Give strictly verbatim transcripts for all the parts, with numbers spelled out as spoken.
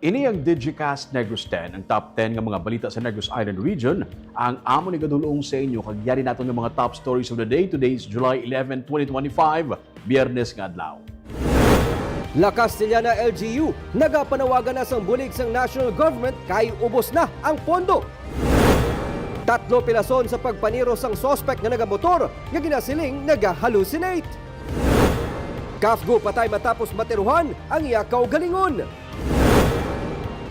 Ini ang Digicast Negros ten, ang top ten nga mga balita sa Negros Island Region. Ang amo ni gadulong sa inyo kag yari naton nga mga top stories of the day. Today is July eleven, twenty twenty-five, Biyernes nga adlaw. La Castellana L G U nagapanawagan na sang bulig sang national government kay ubos na ang pondo. Tatlo pilason sa pagpaniro sang suspect nga nagamotor nga ginasiling nagahallucinate. CAFGU patay matapos matiruhan ang iya kaugalingon.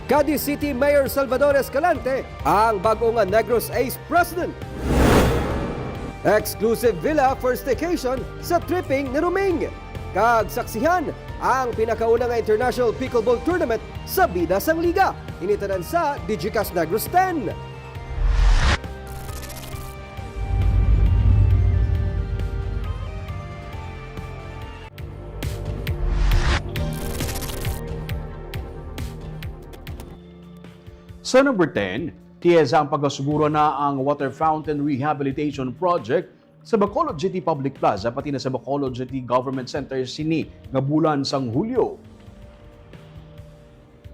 Cadiz City Mayor Salvador Escalante ang bag-o nga Negros Ace President. Exclusive villa for staycation sa tripping ni Ruming. Kag saksihan ang pinakauna nga international pickleball tournament sa bida sang liga. Ini tanan sa Digicast Negros ten. Sa number ten, TIEZA ang pagasuguran na ang Water Fountain Rehabilitation Project sa Bacolod City Public Plaza pati na sa Bacolod City Government Center sini nga bulan sang Hulyo.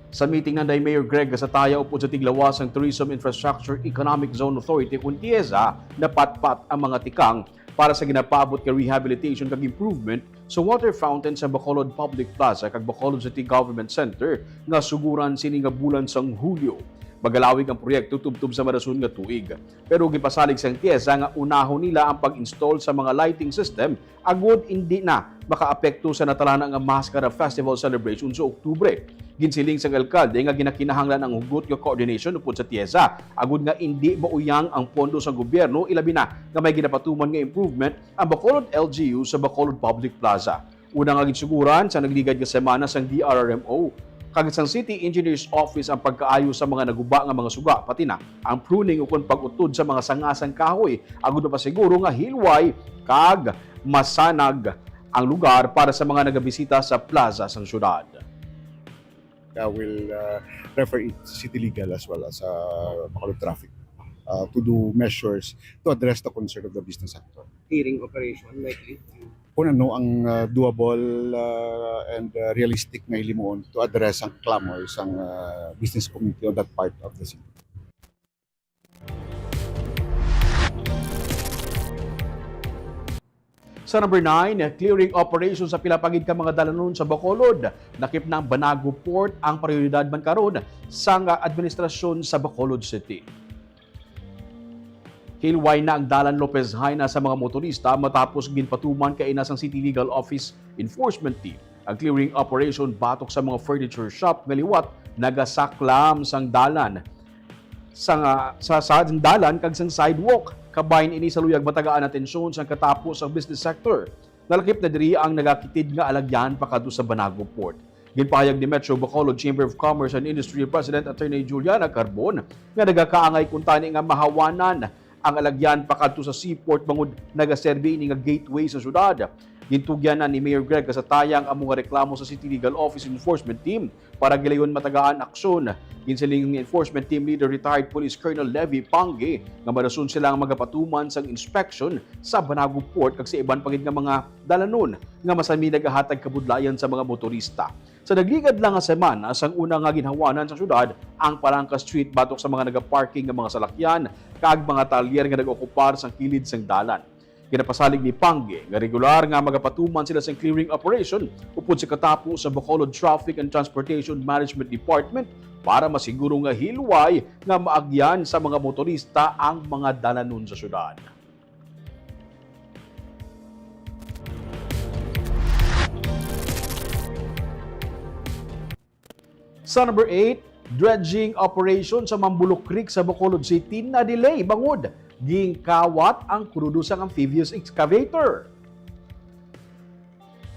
Sa meeting nanday Mayor Greg Gasataya upod sa tiglawas sang Tourism Infrastructure Economic Zone Authority, kun TIEZA, napatpat ang mga tikang para sa ginapaabot nga rehabilitation kag improvement sa water fountain sa Bacolod Public Plaza kag Bacolod City Government Center nga suguran sini nga bulan sang Hulyo. Magalawig ang proyekto tubtob sa madason nga tuig. Pero gipasalig sang TIEZA nga unahon nila ang pag-install sa mga lighting system agod indi na makaapekto sa natalana nga Mascara Festival celebration sa Oktubre. Ginsiling sang alkalde nga ginakinahanglan ang hugot nga coordination upod sa TIEZA agod nga indi mauyang ang pondo sang gobyerno, ilabi na nga may ginapatuman nga improvement ang Bacolod L G U sa Bacolod Public Plaza. Una nga ginsuguran sa nagligad nga semana sang D R R M O kag sang City Engineers Office ang pagkaayo sa mga naguba nga mga suga, pati na ang pruning ukon pag-utod sa mga sanga sang kahoy, agud mapasiguro nga hilway kag masanag ang lugar para sa mga nagabisita sa plaza sang syudad. I will, uh, refer it to City Legal as well as, uh, Bacolod Traffic, uh, to do measures to address the concern of the business sector. Clearing operation likely to Kung ano ang, uh, doable, uh, and, uh, realistic nga hilimuon to address ang clamor sang, uh, business community on that part of the city. Sa number nine, clearing operation sa pila pa gid ka mga dalanon sa Bacolod. Lakip na ang Banago Port ang prioridad man karon sang administrasyon sa Bacolod City. Hilway na ang Dalan Lopez Jaena sa mga motorista matapos ginpatuman kaina sang City Legal Office Enforcement Team ang clearing operation batok sa mga furniture shop nga liwat nagasaklam sang dalan, sa, sa, sa dalan kag sang sidewalk. Kabahin ini sa luyag matagaan atensyon sang katapo sa business sector. Nalakip na diri ang nagakitid nga alagyan pakadto sa Banago Port. Ginpahayag ni Metro Bacolod Chamber of Commerce and Industry President Attorney Juliana Carbon nga nagakaangay kuntani nga mahawanan ang alagyan pakadto sa seaport bangod nagaserbi ini nga gateway sa syudad. Gintugyan na ni Mayor Greg Casataya ang amo nga reklamo sa City Legal Office Enforcement Team para gilayon matagaan aksyon. Ginsiling ni Enforcement Team Leader Retired Police Colonel Levy Pangge nga madason sila ang magapatuman sang inspection sa Banago Port kag sa iban pa gid nga mga dalanon nga masami nagahatag kabudlayan sa mga motorista. Sa nagligad lang nga semana, sang una nga ginhawanan sa syudad ang Palanca Street batok sa mga nagaparking nga mga salakyan kag mga talyer nga nag-okupar sang kilid sang dalan. Ginapasalig ni Pangge nga regular nga magapatuman sila sang clearing operation upod sa katapo sa Bacolod Traffic and Transportation Management Department para masiguro nga hilway nga maagyan sa mga motorista ang mga dalanon sa syudad. Sa number eight, dredging operation sa Mambulok Creek sa Bacolod City na-delay bangod ginkawat ang krudo sang amphibious excavator.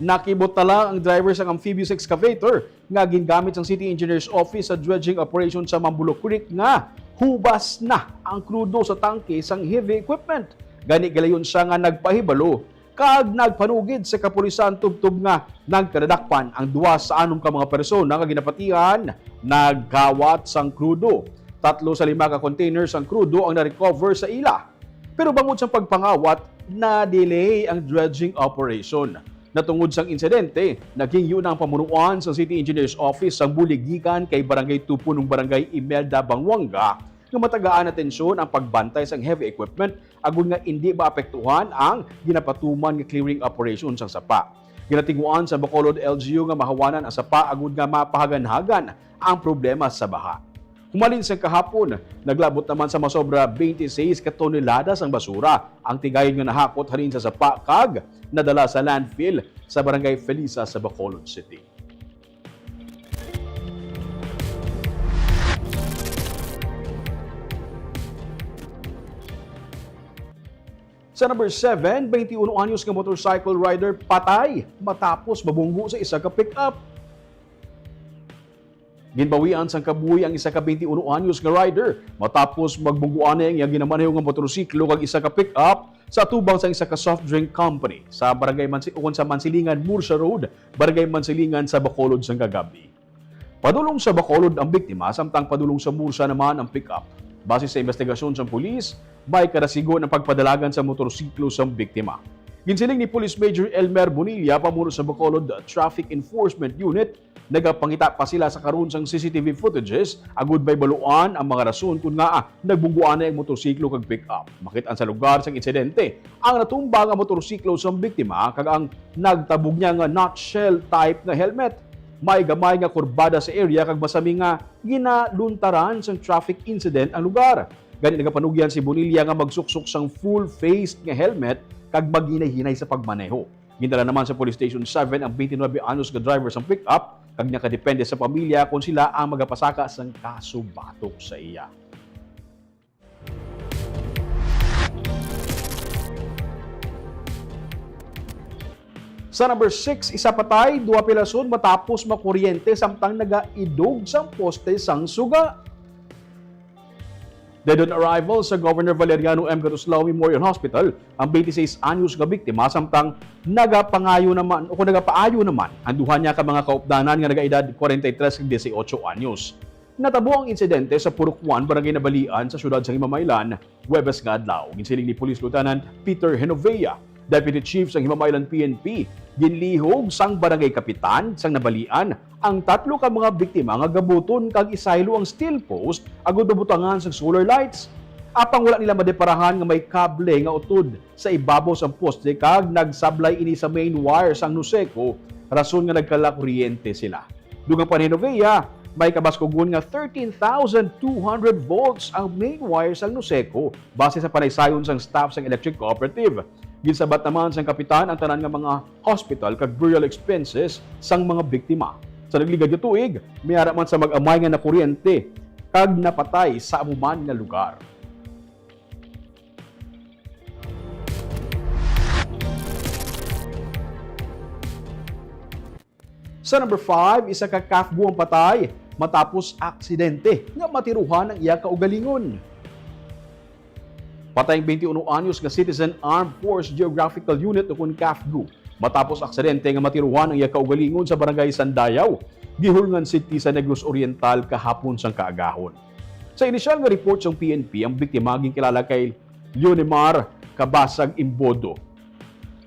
Nakibot na lang ang driver sang amphibious excavator nga gingamit sang City Engineers Office sa dredging operation sa Mambulok Creek nga hubas na ang krudo sa tangke sang heavy equipment. Gani galayon siya nga nagpahibalo kag nagpanugid sa kapulisan tubtob nga nagkadadakpan ang duwa sa anom ka mga persona nga ginapatihan nagkawat sang krudo. Tatlo sa lima ka container sang krudo ang na-recover sa ila. Pero bangod sa pagpangawat, na-delay ang dredging operation. Natungod sang insidente, naghingyo na ang pamunuan sa City Engineer's Office sang bulig gikan kay Barangay Tupo nung Barangay Imelda Banguanga nga matagaan atensyon ang pagbantay sang heavy equipment agud nga indi maapektuhan ang ginapatuman nga clearing operation sang sapa. Ginatinguan sa Bacolod L G U nga mahawanan ang sapa agud nga mapahaganhagan ang problema sa baha. Humalin sang kahapon, naglabot naman sa masobra twenty-six ka tonelada sang basura ang tigayon nga nahakot halin sa sapa kag nadala sa landfill sa Barangay Felisa sa Bacolod City. Sa number seven, twenty-one anyos nga motorcycle rider patay matapos mabunggo sa isa ka pick-up. Ginbawian sang kabuhi ang isa ka twenty-one anyos nga rider matapos magbunggo anay ang iya ginamaneho nga motorsiklo kag isa ka pick-up sa atubang sang isa ka soft drink company sa barangay Mansi-, ukon sa Mansilingan Murcia Road, Barangay Mansilingan sa Bacolod sang kagab-i. Padulong sa Bacolod ang biktima, samtang padulong sa Murcia naman ang pick-up. Base sa investigasyon sang pulis, may karasigon ang pagpadalagan sa motorsiklo sang biktima. Ginsiling ni Police Major Elmer Bonilla, pamuno sa Bacolod Traffic Enforcement Unit, nagapangita pa sila sa karon sang C C T V footages agud may baluan ang mga rason kon ngaa nagbungguan na ang motorsiklo kag pick-up. Makit-an sa lugar sang insidente ang natumba nga motorsiklo sang biktima kag ang nagtabog niya nga nutshell type nga helmet. May gamay nga kurbada sa area kag masami nga ginaluntaran sang traffic incident ang lugar. Gani nagapanugyan si Bonilla nga magsuksok sang full-faced nga helmet kag maghinay-hinay sa pagmaneho. Gindala naman sa Police Station seven ang twenty-nine anyos nga driver sang pick-up kag nakadepende sa pamilya kon sila ang magapasaka sang kaso batok sa iya. Sa number six, isa patay, duha pilason matapos makuryente samtang nagaidog sang poste sang suga. Dead on arrival sa Governor Valeriano M. Gatuslao Memorial Hospital ang twenty-six anyos nga biktima, samtang nagapangayo naman o kung nagapaayo naman ang duha niya ka mga kaupdanan nga nagaedad forty-three kag dieciocho anyos. Natabo ang insidente sa Purok One, Barangay Nabalian, sa siyudad sang Himamaylan, Huwebes nga adlaw. Ginsiling ni Police Lieutenant Peter Genovea, Deputy Chief sang Himamaylan P N P, ginlihog sang barangay kapitan sang Nabalian ang tatlo ka mga biktima nga gabuton kag isaylo ang steel post agud mabutangan sang solar lights. Apang wala nila madeparahan nga may kable nga utod sa ibabaw sang poste kag nagsablay ini sa main wire sang Nuseco, rason nga nagkalakuryente sila. Dugang pa ni Genovea, may kabaskugon nga thirteen thousand two hundred volts ang main wire sang Nuseco, base sa panaysayon sang staff sang electric cooperative. Ginsabat naman sang kapitan ang tanan nga mga hospital kag burial expenses sang mga biktima. Sa nagligad nga tuig, may ara man sa mag-amay nga nakuryente kag napatay sa amo man nga lugar. Sa number five, isa ka CAFGU ang patay matapos aksidente nga matiruhan ang iya kaugalingon. Patay ang twenty-one anyos nga citizen Armed Force Geographical Unit ukon CAFGU matapos aksidente nga matiruhan ang iya kaugalingon sa Barangay Sandayaw, Guihulngan City sa Negros Oriental kahapon sang kaagahon. Sa inisyal nga report sang P N P, ang biktima ginkilala kay Leonemar Cabasag Imbodo.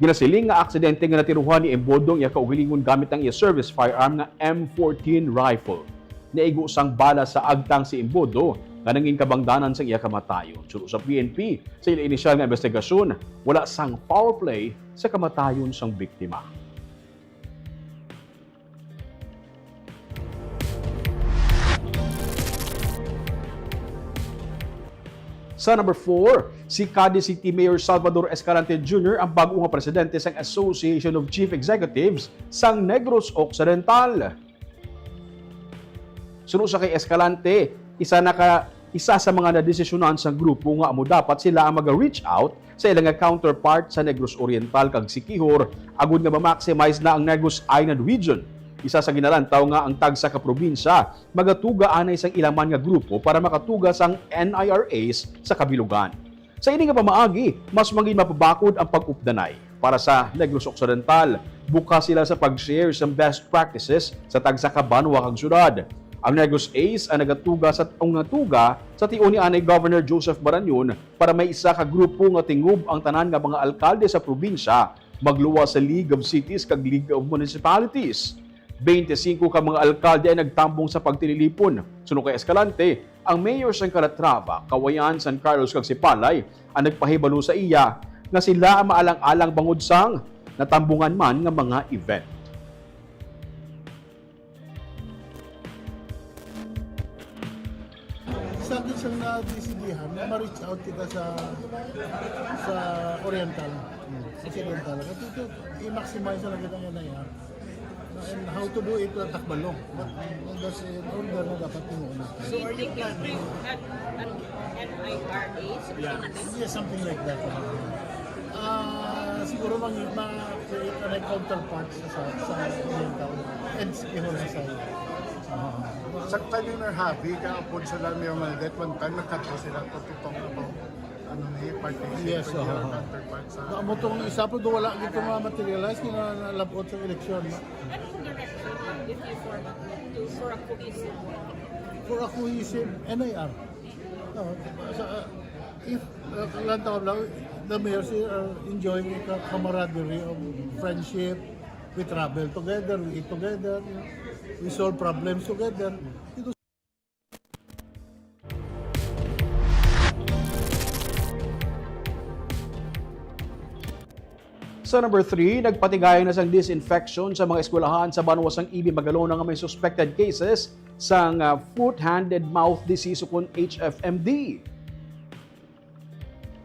Ginasiling nga aksidente nga natiruhan ni Imbodo ang iya kaugalingon gamit ang iya service firearm nga M fourteen rifle. Naigo sang bala sa agtang si Imbodo nga nangin kabangdanan sang iya kamatayon. Suno sa P N P, sa ila inisyal nga investigasyon, wala sang foul play sa kamatayon sang biktima. Sa number four, si Cadiz City Mayor Salvador Escalante Junior ang bag-o nga presidente sang Association of Chief Executives sang Negros Occidental. Suno sa kay Escalante, isa na ka, isa sa mga nadesisyonan sang grupo nga amo dapat sila ang maga-reach out sa ila nga counterpart sa Negros Oriental kag Siquijor agud nga ma-maximize na ang Negros Island Region. Isa sa ginalantaw nga ang tagsa ka probinsya magatuga anay sang ila man nga grupo para makatuga sang N I R As sa kabilugan. Sa ini nga pamaagi, mas mangin mapabakod ang pag-updanay. Para sa Negros Occidental, bukas sila sa pag-share sang best practices sa tagsa ka banwa kag syudad. Ang Negros Ace ang nagatuga sa, ang natuga sa tion ni anay Governor Joseph Barañon para may isa ka grupo nga tingob ang tanan nga mga alkalde sa probinsya Magluwas sa League of Cities kag League of Municipalities. Twenty-five ka mga alkalde ang nagtambong sa pagtililipon. Suno kay Escalante, ang mayor sang Calatrava, Cauayan, San Carlos, kag Sipalay ang nagpahibalo sa iya nga sila ang maalang-alang bangod sang natambungan man nga mga event. Sa akin siyang nadesidihan na ma-reach out kita sa, sa Oriental. Occidental. Kasi ito, i-maximize na kita ng N I R. And how to do it, uh, takbalo. But, uh, that's an order na dapat tinuon natin. So, are you planning? An, an N I R A sa Yeah. Pilipinas? Yeah, something like that. Ah, siguro mag-, ma-create na counterpart sa, sa, sa Oriental and sa Pihon sa Sala. Ah. Sa time or hobby, ka upod sila may mga that one time, nagkadto sila to, to talk about, ano ni, partnership Yes, with your aha. Counterpart sa Amo tong isa po, do wala gito nga materialize, nga nalabot sa eleksyon. Ano yung direction if you form a, to, for a cohesive? For a cohesive N I R. No, sa, uh, if, uh, lang tawag lang, the mayor say, uh, enjoying the camaraderie of friendship, we travel together, we eat together, you know, we solve problems together. Ito Sa number three, nagpatigayang na sang disinfection sa mga eskwelahan sa banwa sang E B Magalona nga may suspected cases sang, ah, foot, hand, and mouth disease ukon H F M D.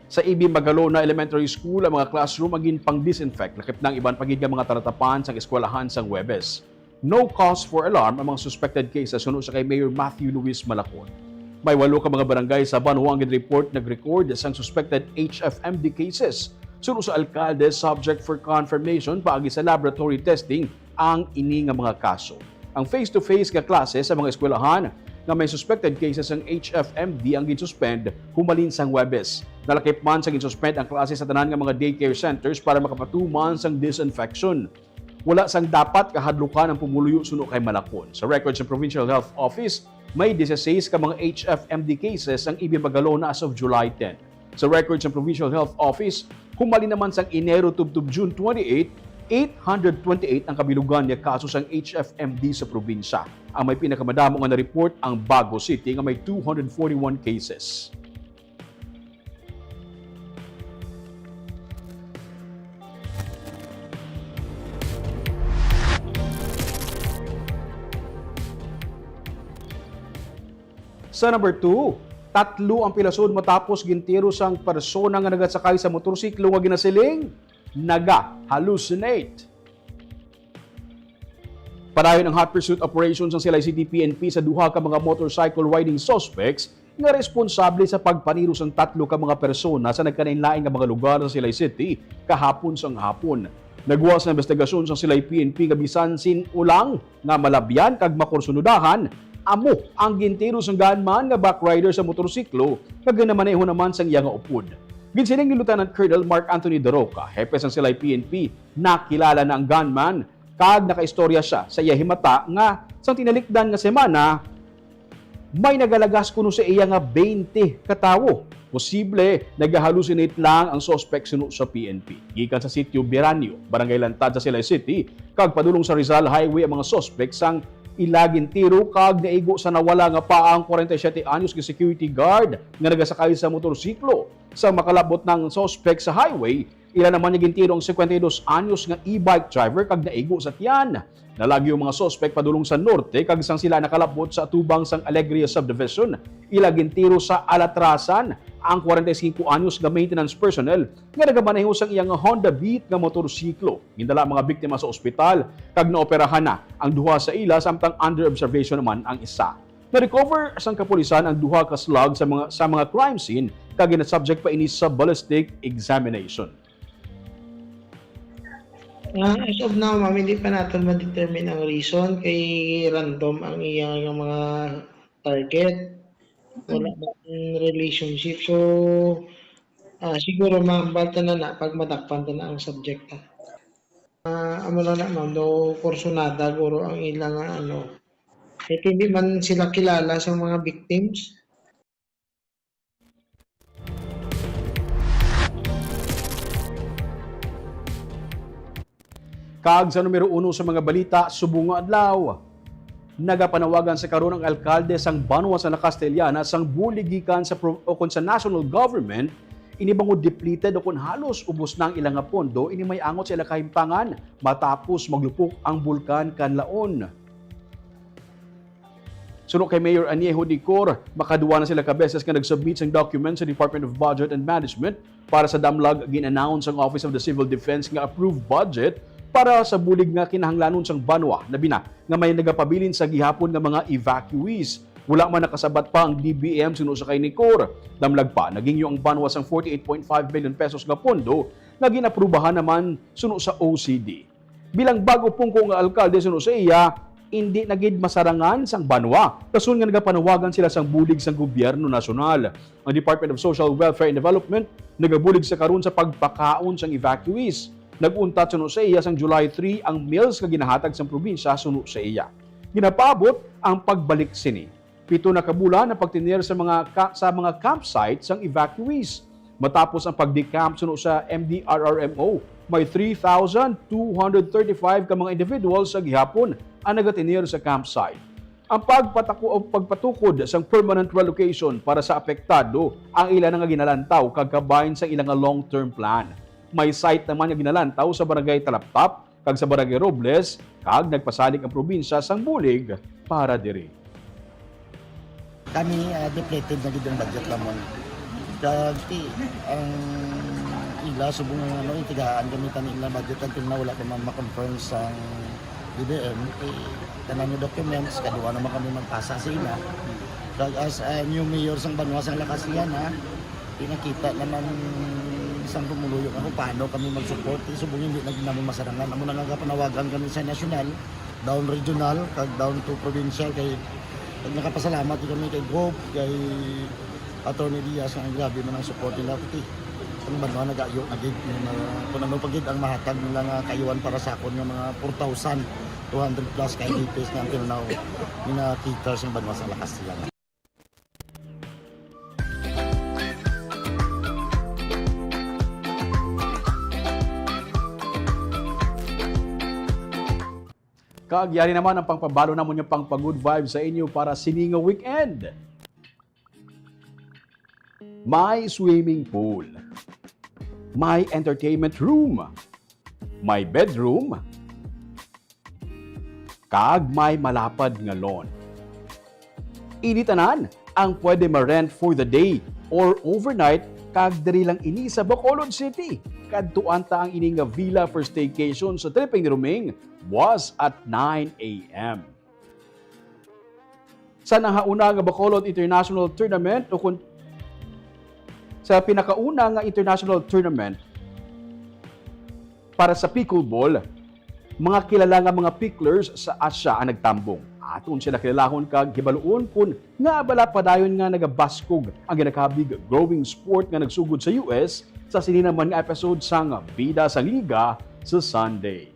Sa E B Magalona Elementary School, ang mga classroom ang ginpang-disinfect, lakip na ang iban pa gid nga mga talatapan sang eskwelahan sang Huwebes. No cause for alarm ang mga suspected cases, suno sa kay Mayor Matthew Luis Malacon. May walo ka mga barangay sa banwa ang gin-report nag-record sang suspected H F M D cases. Suno sa alkalde, subject for confirmation paagi sa laboratory testing ang ini nga mga kaso. Ang face-to-face nga klase sa mga eskwelahan nga may suspected cases sang H F M D ang gin-suspend humalin sang Huwebes. Nalakip man sa gin-suspend ang klase sa tanan nga mga daycare centers para makapatuman sang disinfection. Wala sang dapat kahadlukan ang pumuluyo, suno kay Malacon. Sa record sa Provincial Health Office, may dieciséis ka mga H F M D cases ang E B Magalona as of July ten. Sa record sa Provincial Health Office, humalin naman sang Enero tubtob June twenty-eight, eight hundred twenty-eight ang kabilugan nga kaso sang H F M D sa probinsya. Ang may pinakamadamo nga na-report ang Bago City nga may two hundred forty-one cases. Sa number two, tatlo ang pilasod matapos gintiro sang persona nga nagasakay sa motorsiklo nga ginasiling naga-hallucinate. Padayon ang hot pursuit operation sang Silay City P N P sa duha ka mga motorcycle riding suspects nga responsable sa pagpaniro sang tatlo ka mga persona sa nagkalainlain nga mga lugar sa Silay City kahapon sang hapon. Nagwa sa investigasyon sang Silay P N P nga bisan sin-o lang nga malabyan kag makursunodahan, amo ang gintiro sang gunman nga backrider sa motorsiklo nga ginamaneho naman sang iya nga upod. Ginsiling ni Lieutenant Colonel Mark Anthony Daroca, hepe sang Silay P N P, nakilala na ang gunman kag nakaistorya sia sa iya himata nga sang tinalikdan nga semana, may nagalagas kuno sa iya nga twenty ka tawo. Posible, nagahalusinate lang ang suspek suno sa P N P. Gikan sa sitio Biranyo, Barangay Lantad sa Silay City, kag padulong sa Rizal Highway ang mga suspek sang ila gintiro kag naigo sa nawala nga paa ang forty-seven anyos nga security guard nga nagasakay sa motorsiklo. Sa makalabot na ang suspek sa highway, ila naman nga gintiro ang cincuenta y dos anyos nga e-bike driver kag naigo sa tiyan. Nalagyo ang mga suspek padulong sa norte kag sang sila nakalabot sa atubang sang Alegria Subdivision, ila gintiro sa alatrasan ang forty-five anyos nga maintenance personnel nga nagamaneho sang iya nga Honda Beat nga motorsiklo. Gindala ang mga biktima sa ospital kag naoperahan na ang duha sa ila, samtang under observation naman ang isa. Na-recover sang kapulisan ang duha ka slug sa mga, sa mga crime scene kag gina-subject pa ini sa ballistic examination. Ah, as of now, ma'am, hindi pa natin ma-determine ang reason kay random ang iya nga mga target. Wala man relationship. So, ah, siguro mahambal ta na na pag madakpan ta na ang subject, ah. Ah, amo lang na, ma'am, daw kursunada guro ang ila nga, ano. Kahit hindi man sila kilala sa mga victims. Kag sa numero uno sa mga balita subong nga adlaw, nagapanawagan sa karon ang alkalde sang banwa sa La Castellana sang bulig gikan sa pro-, o kon sa national government, ini bangod depleted o kon halos ubos na ang ila nga pondo, ini may angot sa ila kahimtangan matapos maglupok ang bulkan Kanlaon. Suno kay Mayor Añejo Dicor, makaduwa na sila ka beses nga nag-submit sang documents sa Department of Budget and Management para sa damlag. Gin-announce ang Office of the Civil Defense nga approved budget para sa bulig nga kinahanglanon sang banwa, labi na nga may nagapabilin sa gihapon nga mga evacuees. Wala man nakasabat pa ang D B M suno sa kay Dicor. Damlag pa, naghingyo ang banwa sang forty-eight point five million pesos nga pondo nga ginaprubahan naman suno sa O C D. Bilang bag-o pungko nga alkalde suno sa iya, indi na gid masarangan sang banwa, rason nga nagapanawagan sila sang bulig sang gobyerno nasyonal. Ang Department of Social Welfare and Development nagabulig sa karon sa pagpakaon sang evacuees. Nag-untat suno sa iya sang July three ang meals nga ginahatag sang probinsya suno sa iya. Ginapaabot ang pagbalik sini. Pito na ka bulan ang pagtener sa mga ka-, sa mga campsite sang evacuees. Matapos ang pag-decamp suno sa M D R R M O, may three thousand two hundred thirty-five ka mga individuals sa gihapon ang nagatener sa campsite. Ang pagpataku-, o pagpatukod sang permanent relocation para sa apektado ang ila na nga ginalantaw kag kabahin sa ila nga long-term plan. May site naman nga ginalantaw sa Barangay Talaptap kag sa Barangay Robles, kag nagpasalig ang probinsya sang bulig para diri. Kami, ah, depleted na gid ang budget namon. Kag ti, ang ila subong nga, ano, yung tigaan kami tani ila budget until na wala pa man ma-confirm sang D B M, kay tanan nga documents, kaduha naman kami magpasa sa ila. Kag as a new mayor sang banwa sang La Castellana, pinakita naman sang pumuluyo nga kung paano kami mag-support. Subong hindi na gid namin masarangan. Amo na nga panawagan kami sa nasyonal, down regional, kag down to provincial, kay, kag nakapasalamat kami kay Gov, kay Attorney Diaz, nga grabe man ang support nila. Kuti, ang banwa nagayo na gid, nga kung ano pa gid ang mahatag nila nga kayuhan para sa akon nga mga four thousand two hundred plus ka I D Ps nga until now, gina-cater sa banwa sa La Castellana. Kag yari naman ang pangpabalo namon nga pangpa-good vibes sa inyo para sini nga weekend. May swimming pool. May entertainment room. May bedroom. Kag may malapad nga lawn. Ini tanan ang pwede ma-rent for the day or overnight, kag diri lang ini sa Bacolod City. Kadtuan ta ang ini nga villa for staycation sa Tripping ni Roming, buwas at nine A M. Sa nahauna nga Bacolod International Tournament, o kun-, sa pinakauna nga international tournament para sa pickleball, mga kilala nga mga picklers sa Asia ang nagtambong. Aton sila kilalahon kag hibaluon kon ngaa bala padayon nga nagabaskog ang ginakabig growing sport nga nagsugod sa U S sa sini naman nga episode sang Bida sang Liga sa Sunday.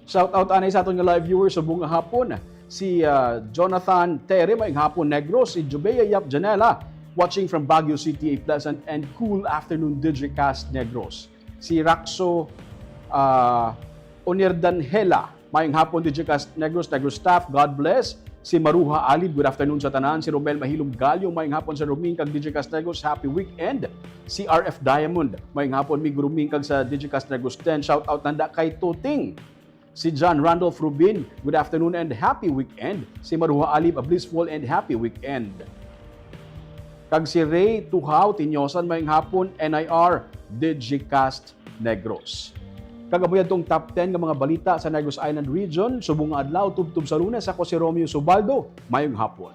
Shout out anay sa aton nga live viewers subong nga hapon. Si, ah, Jonathan Tere, maayong hapon, Negros. Si Jubea Yap Janela, watching from Baguio City, a pleasant and cool afternoon, Digicast Negros. Si Raxo, ah, Onirdanhela, maayong hapon, Digicast Negros, Negros staff, God bless. Si Maruha Alib, good afternoon sa tanan. Si Romel Mahilom Galyo, maayong hapon sa Roming kag Digicast Negros, happy weekend. Si R F Diamond, maayong hapon, Mig Roming kag sa Digicast Negros ten. Shout out nanda kay Tuting. Si John Randolph Rubin, good afternoon and happy weekend. Si Maruha Alib, a blissful and happy weekend. Kag si Ray Tuhaw Tinyosan, maayong hapon, N I R, Digicast Negros. Kag amo yadtong top ten nga mga balita sa Negros Island Region, subong nga adlaw, tubtob sa Lunes, ako si Romeo Subaldo. Maayong hapon.